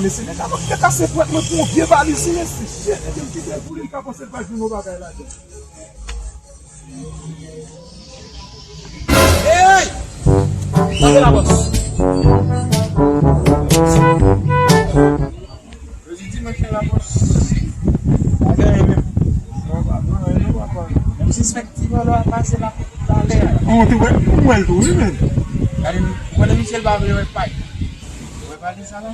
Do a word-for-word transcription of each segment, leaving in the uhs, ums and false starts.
Mesye, nèg la manke kase pwèt mwen pou yon vye valiz, mesye. Shit, epi m kite l pou li, li ka panse l pa jwenn yon bagay ladan. Hey! Mande la bòs. Jodi dimanch la, bòs. Pa gen anyen menm. Non, pa gen anyen non, papa. Menm sispèk ti vòlò a pase la, talè a. An, ou te wè, ou wè l tou, wi, men. Gade, ou konnen misye l pa vle wè pay. Ou wè pay li sa la?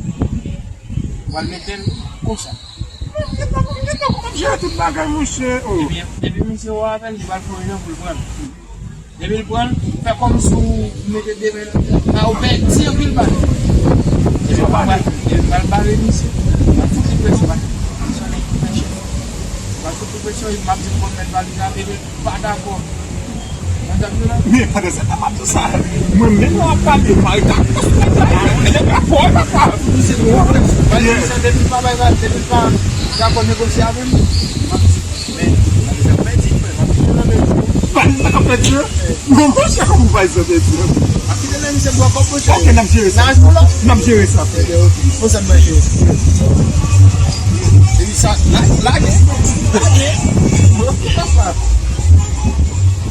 Ou pral mete l konsa. Mwen gentan, mwen gentan konn ap jere tout bagay, monchè. Oh. Ebyen, depi misye wè avè l, li pral fè yon jan pou l pran l. Depi l pran l, fè kòmsi w mete de men nan tèt. A, ou pèdi anpil bal. Epi w pral, epi w pral bare misye. W ap fout li presyon, w ap fout li presyon. W ap fout li presyon, epi m ap di l konn mèt valiz la, epi l pa dakò. Ou tande la? Men pandan se tan m ap di sa, mwen menm nan ap pale, m pa dakò sou nèg la, nèg la fò, papa. Misye twò fè. Misye depi l pa bay valiz, depi l pa dakò negosye avè m, m ap di. Men, valiz la pèdi, frè. Valiz la ka pèdi, wi. Non, monchè, kòman valiz la pèdi? Ap kite nan misye bwa kòb, monchè. Ok, n ap jere sa. N a achte lòt. N ap jere sa, frè. Ok, ok. Fò sa n manje. Epi sa, la, lage. Lage. Ok, papa.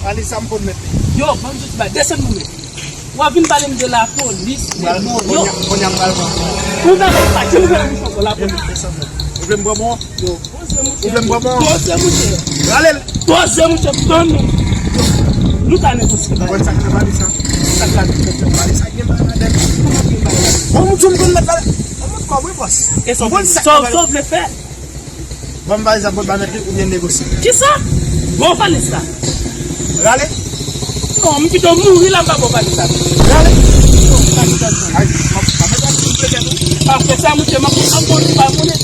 Valiz sa m konn mete. Yo, ban m di w ti bagay. Desann nou menm. W ap vin pale m de lapolis, de mò, yo. Kounye a, kounye a m pral pran. Ou ta fè pa, janm ouvè bouch ankò, lapolis. Desann non. Ou vle m pran bon? Yo, poze mouche. Ou vle m pran bon? Poze mouche. Rale l. Poze mouche, tann nou. Nou ka negosye. Ou wè sa k nan valiz sa? Sa k la di? Valiz sa gen bagay ladan l. Bon, m di w m konn mèt valiz. Bon, m konn kòb, wi, bòs. E sa w vle fè? Ban m valiz la, pot ba mèt li oubyen n negosye. Kisa? Bon valiz la. Rale. Non, m pito mouri la, m pa bon valiz la. Rale. Non, m pa pito sa. Ay, m ap, m ap mete yon ti pleke tou. Apre sa, monchè, m ap, m ap bon ti bagay, monchè.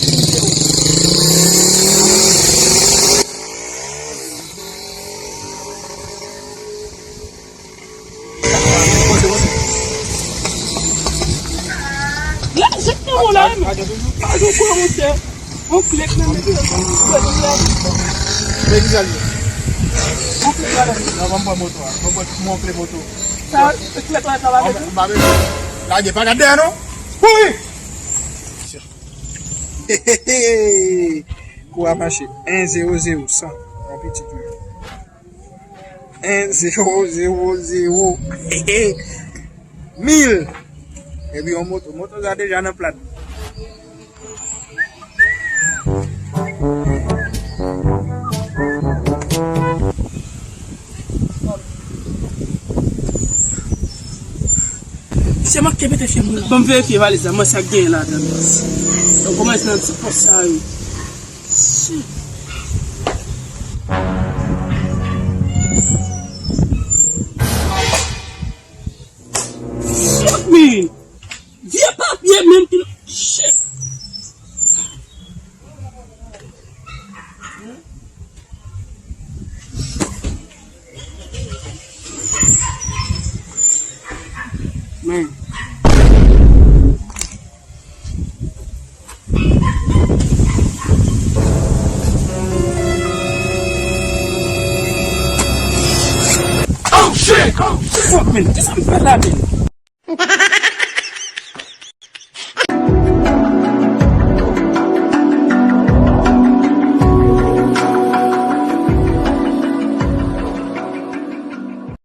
Lajan k nan men w la, men. Lajan kwa, monchè? On kle k nan men w. Men ki sa l ye? On kle k la. Non, ban m pran moto a. Ban m pran on kle moto. Sa, kle k la, sa va mete? Lage, pa gade dèyè, non. Kouri! Kou a mache. En zewo zewo, san. Yon pitit, wi. En zewo zewo zewo. Mil. Epi yon moto. Moto sa deja nan plat. Se manke mete fye mwen. Ban m verifye valiz la, mwen sa k genyen ladan l. Donk, kòman nan ti pòch sa yo? Shit. Shit, man. Vye papye menm ki nan, shit. Men. Oh shit! Oh shit! Fuck, man, kisa m fè la, man?